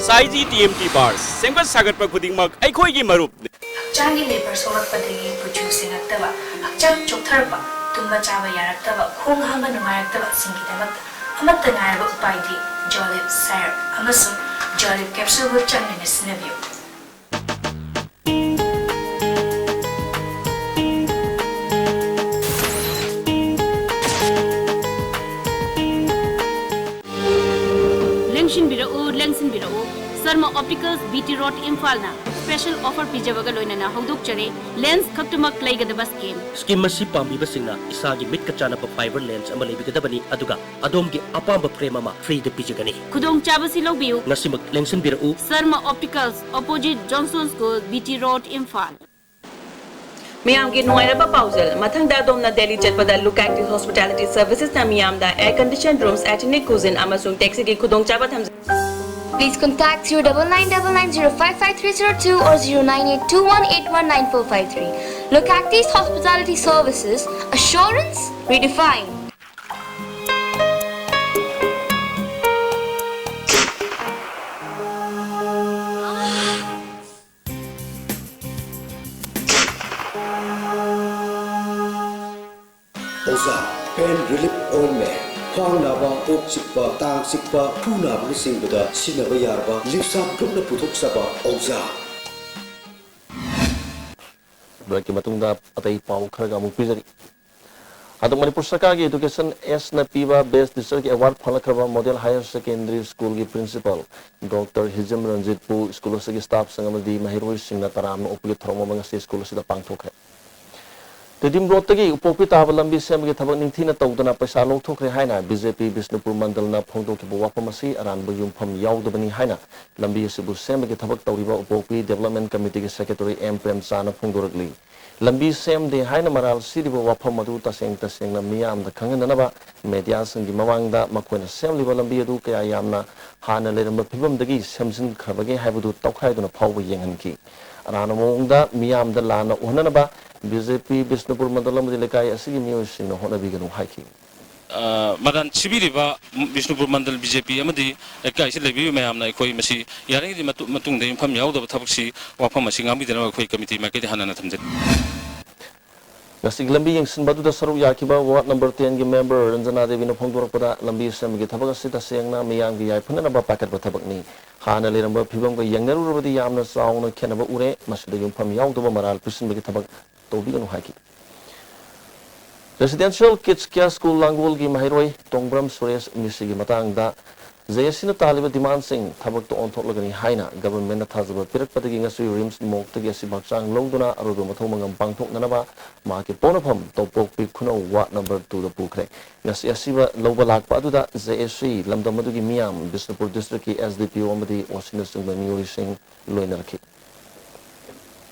ꯁꯥꯏꯖꯤ T M T bars, ꯁꯦꯝꯒꯠ ꯁꯥꯒꯠꯄ ꯈꯨꯗꯤꯡꯃꯛ ꯑꯩꯈꯣꯏꯒꯤ ꯃꯔꯨꯞꯅꯤ꯫ ꯍꯛꯆꯥꯡꯒꯤ ꯂꯦꯕꯔ ꯁꯣꯛꯂꯛꯄꯗꯒꯤ ꯀꯨꯆꯨ ꯁꯦꯡꯉꯛꯇꯕ, ꯍꯛꯆꯥꯡ ꯆꯣꯛꯊꯔꯛꯄ, ꯇꯨꯝꯕ ꯆꯥꯕ ꯌꯥꯔꯛꯇꯕ, ꯈꯣꯡ ꯍꯥꯝꯕ ꯅꯨꯡꯉꯥꯏꯔꯛꯇꯕꯁꯤꯡꯒꯤꯗꯃꯛꯇ ꯑꯃꯠꯇ ꯉꯥꯏꯔꯕ ꯎꯄꯥꯏꯗꯤ Jolib syrup ꯑꯃꯁꯨꯡ Jolib capsuleꯕꯨ ꯆꯥꯡ ꯅꯥꯏꯅ ꯁꯤꯖꯤꯟꯅꯕꯤꯌꯨ꯫ ꯂꯦꯡꯁꯤꯟꯕꯤꯔꯛꯎ, ꯂꯦꯡꯁꯤꯟꯕꯤꯔꯛꯎ꯫ Sharma Opticals, B T Road, ꯏꯝꯐꯥꯜꯅ special offer ꯄꯤꯖꯕꯒ ꯂꯣꯏꯅꯅ ꯍꯧꯗꯣꯛꯆꯔꯤ꯫ Lens ꯈꯛꯇꯃꯛ ꯂꯩꯒꯗꯕ scheme꯫ Scheme ꯑꯁꯤ ꯄꯥꯝꯕꯤꯕꯁꯤꯡꯅ ꯏꯁꯥꯒꯤ ꯃꯤꯠꯀ ꯆꯥꯟꯅꯕ fiber lens ꯑꯃ ꯂꯩꯕꯤꯒꯗꯕꯅꯤ, ꯑꯗꯨꯒ ꯑꯗꯣꯝꯒꯤ ꯑꯄꯥꯝꯕ frame ꯑꯃ freeꯗ ꯄꯤꯖꯒꯅꯤ꯫ ꯈꯨꯗꯣꯡꯆꯥꯕꯁꯤ ꯂꯧꯕꯤꯌꯨ꯫ ꯉꯁꯤꯃꯛ ꯂꯦꯡꯁꯤꯟꯕꯤꯔꯛꯎ꯫ Sharma Opticals, opposite Johnson School, B T Road, Imphal. ꯃꯤꯌꯥꯝꯒꯤ ꯅꯨꯡꯉꯥꯏꯔꯕ ꯄꯥꯎꯖꯦꯜ꯫ ꯃꯊꯪꯗ ꯑꯗꯣꯝꯅ ꯗꯦꯜꯂꯤ ꯆꯠꯄꯗ Lucactis Hospitality Servicesꯅ ꯃꯤꯌꯥꯝꯗ air conditioned rooms, ethnic cuisine ꯑꯃꯁꯨꯡ taxiꯒꯤ ꯈꯨꯗꯣꯡꯆꯥꯕ ꯊꯝꯖꯩ꯫ Please contact zero double nine double nine zero five five three zero two or zero nine eight two one eight one nine four five three. Lucactis Hospitality Services, assurance redefined. ꯑꯣꯖꯥ, pain relief ointment, ꯈ꯭ꯋꯥꯡ ꯅꯥꯕ, ꯀꯣꯛ ꯆꯤꯛꯄ, ꯇꯥꯡ ꯆꯤꯛꯄ, ꯈꯨ ꯅꯥꯕꯅꯆꯤꯡꯕꯗ ꯁꯤꯖꯤꯟꯅꯕ ꯌꯥꯔꯕ ꯂꯤꯞꯁꯥꯞ ꯒ꯭ꯔꯨꯞꯅ ꯄꯨꯊꯣꯛꯆꯕ ꯑꯣꯖꯥ꯫ ꯕ꯭ꯔꯦꯛꯀꯤ ꯃꯇꯨꯡꯗ ꯑꯇꯩ ꯄꯥꯎ ꯈꯔꯒ ꯑꯃꯨꯛ ꯄꯤꯖꯔꯤ꯫ ꯍꯟꯗꯛ ꯃꯅꯤꯄꯨꯔ ꯁꯔꯀꯥꯔꯒꯤ Education Sꯅ ꯄꯤꯕ Best Teacherꯒꯤ award ꯐꯪꯂꯛꯈ꯭ꯔꯕ Model Higher Secondary Schoolꯒꯤ Principal Doctor ꯍꯤꯖꯝ ꯔꯟꯖꯤꯠꯄꯨ school ꯑꯁꯤꯒꯤ staffꯁꯤꯡ ꯑꯃꯗꯤ ꯃꯍꯩꯔꯣꯏꯁꯤꯡꯅ ꯇꯔꯥꯝꯅ ꯑꯣꯛꯄꯒꯤ ꯊꯧꯔꯝ ꯑꯃ ꯉꯁꯤ school ꯑꯁꯤꯗ ꯄꯥꯡꯊꯣꯛꯈ꯭ꯔꯦ꯫ ꯇꯤꯗꯤꯝ ꯔꯣꯗꯇꯒꯤ ꯎꯄꯣꯛꯄꯤ ꯇꯥꯕ ꯂꯝꯕꯤ ꯁꯦꯝꯕꯒꯤ ꯊꯕꯛ ꯅꯤꯡꯊꯤꯅ ꯇꯧꯗꯅ ꯄꯩꯁꯥ ꯂꯧꯊꯣꯛꯈ꯭ꯔꯦ ꯍꯥꯏꯅ ꯕꯤ ꯖꯦ ꯄꯤ ꯕꯤꯁꯅꯨꯄꯨꯔ ꯃꯟꯗꯜꯅ ꯐꯣꯡꯗꯣꯛꯈꯤꯕ ꯋꯥꯐꯝ ꯑꯁꯤ ꯑꯔꯥꯟꯕ ꯌꯨꯝꯐꯝ ꯌꯥꯎꯗꯕꯅꯤ ꯍꯥꯏꯅ ꯂꯝꯕꯤ ꯑꯁꯤꯕꯨ ꯁꯦꯝꯕꯒꯤ ꯊꯕꯛ ꯇꯧꯔꯤꯕ ꯎꯄꯣꯛꯄꯤ Development Committeeꯒꯤ Secretary ꯑꯦꯝ ꯄ꯭ꯔꯦꯝꯆꯥꯅ ꯐꯣꯡꯗꯣꯔꯛꯂꯤ꯫ ꯂꯝꯕꯤ ꯁꯦꯝꯗꯦ ꯍꯥꯏꯅ ꯃꯔꯥꯜ ꯁꯤꯔꯤꯕ ꯋꯥꯐꯝ ꯑꯗꯨ ꯇꯁꯦꯡ ꯇꯁꯦꯡꯅ ꯃꯤꯌꯥꯝꯗ ꯈꯪꯍꯟꯅꯅꯕ ꯃꯦꯗꯤꯌꯥꯁꯤꯡꯒꯤ ꯃꯃꯥꯡꯗ ꯃꯈꯣꯏꯅ ꯁꯦꯝꯂꯤꯕ ꯂꯝꯕꯤ ꯑꯗꯨ ꯀꯌꯥ ꯌꯥꯝꯅ ꯍꯥꯟꯅ ꯂꯩꯔꯝꯕ ꯐꯤꯕꯝꯗꯒꯤ ꯁꯦꯝꯖꯤꯟꯈ꯭ꯔꯕꯒꯦ ꯍꯥꯏꯕꯗꯨ ꯇꯧꯈꯥꯏꯗꯨꯅ ꯐꯥꯎꯕ ꯌꯦꯡꯍꯟꯈꯤ꯫ ꯑꯔꯥꯟꯕ ꯃꯑꯣꯡꯗ ꯃꯤꯌꯥꯝꯗ ꯂꯥꯟꯅ ꯎꯍꯟꯅꯅꯕ ꯕꯤ ꯖꯦ ꯄꯤ ꯕꯤꯁꯅꯨꯄꯨꯔ ꯃꯟꯗꯜ ꯑꯃꯗꯤ ꯂꯩꯀꯥꯏ ꯑꯁꯤꯒꯤ ꯃꯤꯑꯣꯏꯁꯤꯡꯅ ꯍꯣꯠꯅꯕꯤꯒꯅꯨ ꯍꯥꯏꯈꯤ꯫ ꯃꯔꯥꯟ ꯁꯤꯕꯤꯔꯤꯕ ꯕꯤꯁꯅꯨꯄꯨꯔ ꯃꯟꯗꯜ ꯕꯤ ꯖꯦ ꯄꯤ ꯑꯃꯗꯤ ꯂꯩꯀꯥꯏꯁꯤꯗ ꯂꯩꯕꯤꯔꯤꯕ ꯃꯌꯥꯝꯅ ꯑꯩꯈꯣꯏ ꯃꯁꯤ ꯌꯥꯔꯤꯉꯩꯗꯤ ꯃꯇꯨꯡꯗ ꯌꯨꯝꯐꯝ ꯌꯥꯎꯗꯕ ꯊꯕꯛꯁꯤ ꯋꯥꯐꯝ ꯑꯁꯤ ꯉꯥꯡꯕꯤꯗꯅꯕ ꯑꯩꯈꯣꯏ ꯀꯃꯤꯇꯤ ꯃꯥꯏꯀꯩꯗꯒꯤ ꯍꯟꯅ ꯍꯟꯅ ꯊꯝꯖꯔꯤ꯫ ꯉꯁꯤꯒꯤ ꯂꯝꯕꯤ ꯌꯦꯡꯁꯤꯟꯕ ꯑꯗꯨꯗ ꯁꯔꯨꯛ ꯌꯥꯈꯤꯕ ward number ten ꯒꯤ member ꯔꯟꯖꯅꯥ ꯗꯦꯕꯤꯅ ꯐꯣꯡꯗꯣꯔꯛꯄꯗ, ꯂꯝꯕꯤ ꯁꯦꯝꯕꯒꯤ ꯊꯕꯛ ꯑꯁꯤ ꯇꯁꯦꯡꯅ ꯃꯤꯌꯥꯝꯒꯤ ꯌꯥꯏꯐꯅꯅꯕ ꯄꯥꯏꯈꯠꯄ ꯊꯕꯛꯅꯤ꯫ ꯍꯥꯟꯅ ꯂꯩꯔꯝꯕ ꯐꯤꯕꯝꯒ ꯌꯦꯡꯅꯔꯨꯔꯕꯗꯤ ꯌꯥꯝꯅ ꯆꯥꯎꯅ ꯈꯦꯠꯅꯕ ꯎꯔꯦ꯫ ꯃꯁꯤꯗ ꯌꯨꯝꯐꯝ ꯌꯥꯎꯗꯕ ꯃꯔꯥꯜ ꯄꯤꯁꯤꯟꯕꯒꯤ ꯊꯕꯛ ꯇꯧꯕꯤꯒꯅꯨ ꯍꯥꯏꯈꯤ꯫ Residential Kids Care School ꯂꯥꯡꯒꯣꯜꯒꯤ ꯃꯍꯩꯔꯣꯏ ꯇꯣꯡꯕ꯭ꯔꯝ ꯁꯨꯔꯦꯁ ꯃꯤꯁꯤꯒꯤ ꯃꯇꯥꯡꯗ ꯖꯦ ꯑꯦꯁ ꯁꯤꯅ ꯇꯥꯜꯂꯤꯕ demandꯁꯤꯡ ꯊꯕꯛꯇ ꯑꯣꯟꯊꯣꯛꯂꯒꯅꯤ ꯍꯥꯏꯅ governmentꯅ ꯊꯥꯖꯕ ꯄꯤꯔꯛꯄꯗꯒꯤ ꯉꯁꯤ ꯔꯤꯝꯁ ꯃꯣꯔꯒꯇꯒꯤ ꯑꯁꯤꯕ ꯍꯛꯆꯥꯡ ꯂꯧꯗꯨꯅ ꯑꯔꯣꯏꯕ ꯃꯊꯧ ꯃꯉꯝ ꯄꯥꯡꯊꯣꯛꯅꯅꯕ ꯃꯍꯥꯛꯀꯤ ꯄꯣꯛꯅꯐꯝ ꯇꯧꯄꯣꯛꯄꯤ ꯈꯨꯅꯧ ward number two ꯗ ꯄꯨꯈ꯭ꯔꯦ꯫ ꯉꯁꯤ ꯑꯁꯤꯕ ꯂꯧꯕ ꯂꯥꯛꯄ ꯑꯗꯨꯗ ꯖꯦ ꯑꯦꯁ ꯁꯤ, ꯂꯝꯗꯝ ꯑꯗꯨꯒꯤ ꯃꯤꯌꯥꯝ, ꯕꯤꯁꯅꯨꯄꯨꯔ districtꯀꯤ ꯑꯦꯁ ꯗꯤ ꯄꯤ ꯑꯣ ꯑꯃꯗꯤ ꯑꯣ ꯁꯤꯅꯆꯤꯡꯕ ꯃꯤꯑꯣꯏꯁꯤꯡ ꯂꯣꯏꯅꯔꯛꯈꯤ꯫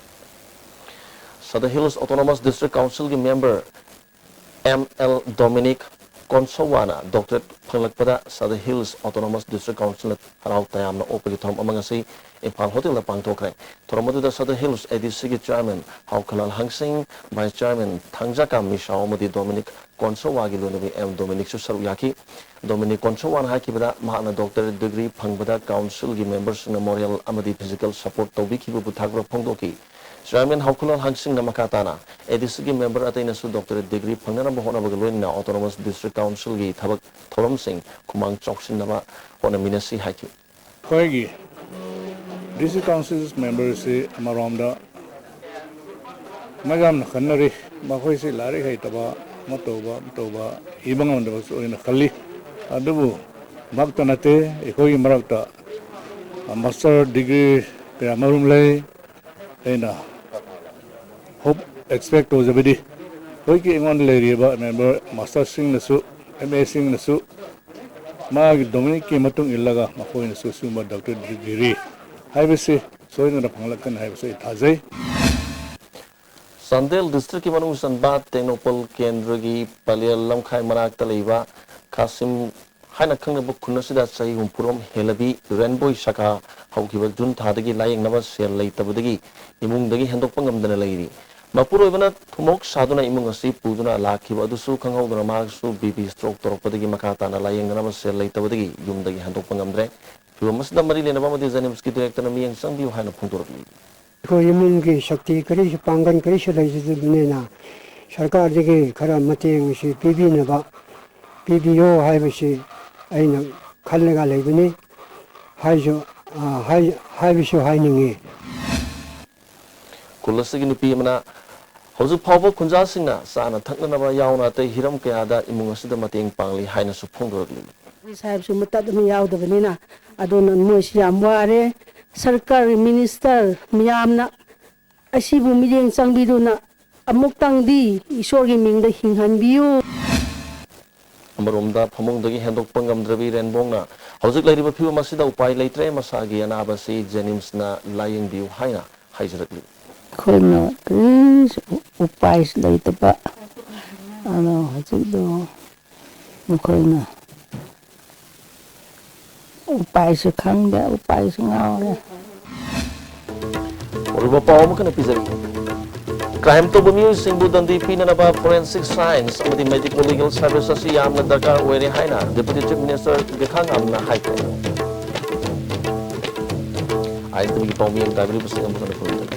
ꯁꯗꯔ ꯍꯤꯜꯁ ꯑꯣꯇꯣꯅꯣꯃꯁ ꯗꯤꯁꯇ꯭ꯔꯤꯛ ꯀꯥꯎꯟꯁꯤꯜꯒꯤ ꯃꯦꯝꯕꯔ ꯑꯦꯝ ꯑꯦꯜ ꯗꯣꯃꯤꯅꯤꯛ ꯀꯣꯟꯁꯣꯋꯥꯅ ꯗꯣꯛꯇꯔꯦꯠ ꯐꯪꯂꯛꯄꯗ ꯁꯗꯔ ꯍꯤꯜꯁ ꯑꯣꯇꯣꯅꯣꯃꯁ ꯗꯤꯁꯇ꯭ꯔꯤꯛ ꯀꯥꯎꯟꯁꯤꯜꯅ ꯍꯔꯥꯎ ꯇꯌꯥꯝꯅ ꯑꯣꯛꯄꯒꯤ ꯊꯧꯔꯝ ꯑꯃ ꯉꯁꯤ ꯏꯝꯐꯥꯜ ꯍꯣꯇꯦꯜꯗ ꯄꯥꯡꯊꯣꯛꯈ꯭ꯔꯦ꯫ ꯊꯧꯔꯝ ꯑꯗꯨꯗ ꯁꯗꯔ ꯍꯤꯜꯁ ꯑꯦ ꯗꯤ ꯁꯤꯒꯤ ꯆꯤꯌꯥꯔꯃꯦꯟ ꯍꯥꯎꯈꯂꯥꯜ ꯍꯪꯁꯤꯡ, ꯚꯥꯏꯁ ꯆꯤꯌꯥꯔꯃꯦꯟ ꯊꯥꯡꯖꯥꯀꯥꯝ ꯃꯤꯁꯥꯎ ꯑꯃꯗꯤ ꯗꯣꯃꯤꯅꯤꯛ ꯀꯣꯟꯁꯣꯋꯥꯒꯤ ꯂꯣꯏꯅꯕꯤ ꯑꯦꯝ ꯗꯣꯃꯤꯅꯤꯛꯁꯨ ꯁꯔꯨꯛ ꯌꯥꯈꯤ꯫ ꯗꯣꯃꯤꯅꯤꯛ ꯀꯣꯟꯁꯣꯋꯥꯅ ꯍꯥꯏꯈꯤꯕꯗ, ꯃꯍꯥꯛꯅ ꯗꯣꯛꯇꯔꯦꯠ ꯗꯤꯒ꯭ꯔꯤ ꯐꯪꯕꯗ ꯀꯥꯎꯟꯁꯤꯜꯒꯤ ꯃꯦꯝꯕꯔꯁꯤꯡꯅ ꯃꯣꯔꯦꯜ ꯑꯃꯗꯤ ꯐꯤꯖꯤꯀꯦꯜ ꯁꯄꯣꯔꯠ ꯇꯧꯕꯤꯈꯤꯕꯕꯨ ꯊꯥꯒꯠꯄ ꯐꯣꯡꯗꯣꯛꯈꯤ꯫ ꯆꯤꯌꯥꯔꯃꯦꯟ ꯍꯥꯎꯈꯂꯥꯜ ꯍꯪꯁꯤꯡꯅ ꯃꯈꯥ ꯇꯥꯅ ꯑꯦ ꯗꯤ ꯁꯤꯒꯤ ꯃꯦꯝꯕꯔ ꯑꯇꯩꯅꯁꯨ ꯗꯣꯛꯇꯔꯦꯠ ꯗꯤꯒ꯭ꯔꯤ ꯐꯪꯅꯅꯕ ꯍꯣꯠꯅꯕꯒ ꯂꯣꯏꯅꯅ ꯑꯣꯇꯣꯅꯣꯃꯁ ꯗꯤꯁꯇ꯭ꯔꯤꯛ ꯀꯥꯎꯟꯁꯤꯜꯒꯤ ꯊꯕꯛ ꯊꯧꯔꯝꯁꯤꯡ ꯈꯨꯃꯥꯡ ꯆꯥꯎꯁꯤꯟꯅꯕ ꯍꯣꯠꯅꯃꯤꯟꯅꯁꯤ ꯍꯥꯏꯈꯤ꯫ ꯑꯩꯈꯣꯏꯒꯤ ꯗꯤꯁꯇ꯭ꯔꯤꯛ ꯀꯥꯎꯟꯁꯤꯜ ꯃꯦꯝꯕꯔꯁꯤ ꯑꯃꯔꯣꯝꯗ ꯃꯌꯥꯝꯅ ꯈꯟꯅꯔꯤ, ꯃꯈꯣꯏꯁꯤ ꯂꯥꯏꯔꯤꯛ ꯍꯩꯇꯕ, ꯑꯃ ꯇꯧꯕ, ꯑꯃ ꯇꯧꯕ, ꯏꯕ ꯉꯝꯗꯕꯁꯨ ꯑꯣꯏꯅ ꯈꯜꯂꯤ꯫ ꯑꯗꯨꯕꯨ ꯃꯍꯥꯛꯇ ꯅꯠꯇꯦ, ꯑꯩꯈꯣꯏꯒꯤ ꯃꯔꯛꯇ ꯃꯥꯁꯇꯔ ꯗꯤꯒ꯭ꯔꯤ ꯀꯌꯥ ꯃꯔꯨꯝ ꯂꯩ꯫ ꯑꯩꯅ ꯍꯣꯞ ꯑꯦꯛꯁꯄꯦꯛ ꯇꯧꯖꯕꯗꯤ ꯍꯧꯖꯤꯛꯀꯤ ꯑꯩꯉꯣꯟꯗ ꯂꯩꯔꯤꯕ ꯃꯦꯝꯕꯔ ꯃꯥꯁꯇꯔꯁꯤꯡꯅꯁꯨ, ꯑꯦꯝ ꯑꯦꯁꯤꯡꯅꯁꯨ ꯃꯥꯒꯤ ꯗꯣꯃꯤꯅꯤꯛꯀꯤ ꯃꯇꯨꯡ ꯏꯜꯂꯒ ꯃꯈꯣꯏꯅꯁꯨ ꯁꯤꯒꯨꯝꯕ ꯗꯣꯛꯇꯔꯦꯠ ꯗꯤꯒ꯭ꯔꯤ ꯍꯥꯏꯕꯁꯤ ꯁꯣꯏꯗꯅ ꯐꯪꯂꯛꯀꯅꯤ ꯍꯥꯏꯕꯁꯤ ꯑꯩ ꯊꯥꯖꯩ꯫ ꯆꯥꯟꯗꯦꯜ ꯗꯤꯁꯇ꯭ꯔꯤꯛꯀꯤ ꯃꯅꯨꯡ ꯆꯟꯕ ꯇꯦꯡꯅꯧꯄꯜ ꯀꯦꯟꯗ꯭ꯔꯒꯤ ꯄꯂꯦꯜ ꯂꯝꯈꯥꯏ ꯃꯅꯥꯛꯇ ꯂꯩꯕ ꯈꯥꯁꯤꯝ ꯍꯥꯏꯅ ꯈꯪꯅꯕ ꯈꯨꯟ ꯑꯁꯤꯗ ꯆꯍꯤ ꯍꯨꯝꯐꯨꯔꯣꯝ ꯍꯦꯜꯂꯕꯤ ꯔꯦꯟꯕꯣꯏ ꯁꯥꯈꯥ ꯍꯧꯈꯤꯕ ꯖꯨꯟ ꯊꯥꯗꯒꯤ ꯂꯥꯌꯦꯡꯅꯕ ꯁꯦꯜ ꯂꯩꯇꯕꯗꯒꯤ ꯏꯃꯨꯡꯗꯒꯤ ꯍꯦꯟꯗꯣꯛꯄ ꯉꯝꯗꯅ ꯂꯩꯔꯤ꯫ ꯃꯄꯨꯔꯣꯏꯕꯅ ꯊꯨꯝꯃꯣꯛ ꯁꯥꯗꯨꯅ ꯏꯃꯨꯡ ꯑꯁꯤ ꯄꯨꯗꯨꯅ ꯂꯥꯛꯈꯤꯕ ꯑꯗꯨꯁꯨ ꯈꯪꯍꯧꯗꯅ ꯃꯍꯥꯛꯁꯨ ꯕꯤ ꯄꯤ ꯁ꯭ꯇ꯭ꯔꯣꯛ ꯇꯧꯔꯛꯄꯗꯒꯤ ꯃꯈꯥ ꯇꯥꯅ ꯂꯥꯌꯦꯡꯅꯅꯕ ꯁꯦꯜ ꯂꯩꯇꯕꯗꯒꯤ ꯌꯨꯝꯗꯒꯤ ꯍꯦꯟꯗꯣꯛꯄ ꯉꯝꯗ꯭ꯔꯦ꯫ ꯐꯤꯚꯝ ꯑꯁꯤꯗ ꯃꯔꯤ ꯂꯩꯅꯕ ꯑꯃꯗꯤ ꯖꯦꯅꯤꯝꯁꯀꯤ ꯗꯤꯔꯦꯛꯇꯔꯅ ꯃꯤꯠꯌꯦꯡ ꯆꯪꯕꯤꯌꯨ ꯍꯥꯏꯅ ꯐꯣꯡꯗꯣꯔꯛꯂꯤ꯫ ꯑꯩꯈꯣꯏ ꯏꯃꯨꯡꯒꯤ ꯁꯛꯇꯤ ꯀꯔꯤꯁꯨ, ꯄꯥꯡꯒꯜ ꯀꯔꯤꯁꯨ ꯂꯩꯖꯗꯕꯅꯤꯅ ꯁꯔꯀꯥꯔꯗꯒꯤ ꯈꯔ ꯃꯇꯦꯡꯁꯤ ꯄꯤꯕꯤꯅꯕ, ꯄꯤꯕꯤꯌꯣ ꯍꯥꯏꯕꯁꯤ ꯑꯩꯅ ꯈꯜꯂꯒ ꯂꯩꯕꯅꯤ꯫ ꯍꯥꯏꯁꯨ, ꯑ, ꯍꯥꯏ-, ꯍꯥꯏꯕꯁꯨ ꯍꯥꯏꯅꯤꯡꯉꯤ꯫ ꯈꯨꯜ ꯑꯁꯤꯒꯤ ꯅꯨꯄꯤ ꯑꯃꯅ ꯍꯧꯖꯤꯛ ꯐꯥꯎꯕ ꯈꯨꯟꯖꯥꯁꯤꯡꯅ ꯆꯥꯅ ꯊꯛꯅꯅꯕ ꯌꯥꯎꯅ ꯑꯇꯩ ꯍꯤꯔꯝ ꯀꯌꯥꯗ ꯏꯃꯨꯡ ꯑꯁꯤꯗ ꯃꯇꯦꯡ ꯄꯥꯡꯂꯤ ꯍꯥꯏꯅꯁꯨ ꯐꯣꯡꯗꯣꯔꯛꯂꯤ꯫ ꯄꯨꯂꯤꯁ ꯍꯥꯏꯕꯁꯨ ꯃꯇꯠ ꯑꯃ ꯌꯥꯎꯗꯕꯅꯤꯅ, ꯑꯗꯨꯅ ꯃꯣꯏꯁꯤ ꯌꯥꯝ ꯋꯥꯔꯦ꯫ ꯁꯔꯀꯥꯔꯒꯤ ꯃꯤꯅꯤꯁꯇꯔ ꯃꯌꯥꯝꯅ ꯑꯁꯤꯕꯨ ꯃꯤꯠꯌꯦꯡ ꯆꯪꯕꯤꯗꯨꯅ ꯑꯃꯨꯛꯇꯪꯗꯤ ꯏꯁꯣꯔꯒꯤ ꯃꯤꯡꯗ ꯍꯤꯡꯍꯟꯕꯤꯌꯨ꯫ ꯑꯃꯔꯣꯝꯗ ꯐꯃꯨꯡꯗꯒꯤ ꯍꯦꯟꯗꯣꯛꯄ ꯉꯝꯗ꯭ꯔꯕꯤ ꯔꯦꯟꯕꯣꯡꯅ ꯍꯧꯖꯤꯛ ꯂꯩꯔꯤꯕ ꯐꯤꯕꯝ ꯑꯁꯤꯗ ꯎꯄꯥꯏ ꯂꯩꯇ꯭ꯔꯦ, ꯃꯁꯥꯒꯤ ꯑꯅꯥꯕꯁꯤ ꯖꯦꯅꯤꯝꯁꯅ ꯂꯥꯌꯦꯡꯕꯤꯌꯨ ꯍꯥꯏꯅ ꯍꯥꯏꯖꯔꯛꯂꯤ꯫ ꯑꯩꯈꯣꯏꯅ ꯀꯔꯤꯁꯨ ꯎꯄꯥꯏꯁꯨ ꯂꯩꯇꯕ꯫ ꯑꯗꯣ ꯍꯧꯖꯤꯛꯇꯣ ꯃꯈꯣꯏꯅ ꯎꯄꯥꯏꯁꯨ ꯈꯪꯗꯦ, ꯎꯄꯥꯏꯁꯨ ꯉꯥꯎꯔꯦ꯫ ꯑꯔꯨꯕ ꯄꯥꯎ ꯑꯃꯨꯛ ꯍꯟꯅ ꯄꯤꯖꯔꯤ꯫ ꯀ꯭ꯔꯥꯏꯝ ꯇꯧꯕ ꯃꯤꯑꯣꯏꯁꯤꯡꯕꯨ ꯗꯟꯗꯤ ꯄꯤꯅꯅꯕ ꯐꯣꯔꯦꯟꯁꯤꯛ ꯁꯥꯏꯟꯁ ꯑꯃꯗꯤ ꯃꯦꯗꯤꯀꯣ ꯂꯤꯒꯦꯜ ꯁꯔꯚꯤꯁ ꯑꯁꯤ ꯌꯥꯝꯅ ꯗꯔꯀꯥꯔ ꯑꯣꯏꯔꯦ ꯍꯥꯏꯅ ꯗꯦꯄꯨꯇꯤ ꯆꯤꯐ ꯃꯤꯅꯤꯁꯇꯔ ꯒꯦꯈꯥꯉꯥꯝꯅ ꯍꯥꯏꯈ꯭ꯔꯦ꯫ ꯑꯥꯏ ꯑꯦꯟ ꯇꯤꯚꯤꯒꯤ ꯄꯥꯎꯃꯤ ꯑꯃ ꯇꯥꯏꯕꯔꯤꯕꯁꯤꯡ ꯑꯃꯨꯛ ꯍꯟꯅ ꯈꯨꯔꯨꯝꯖꯔꯤ꯫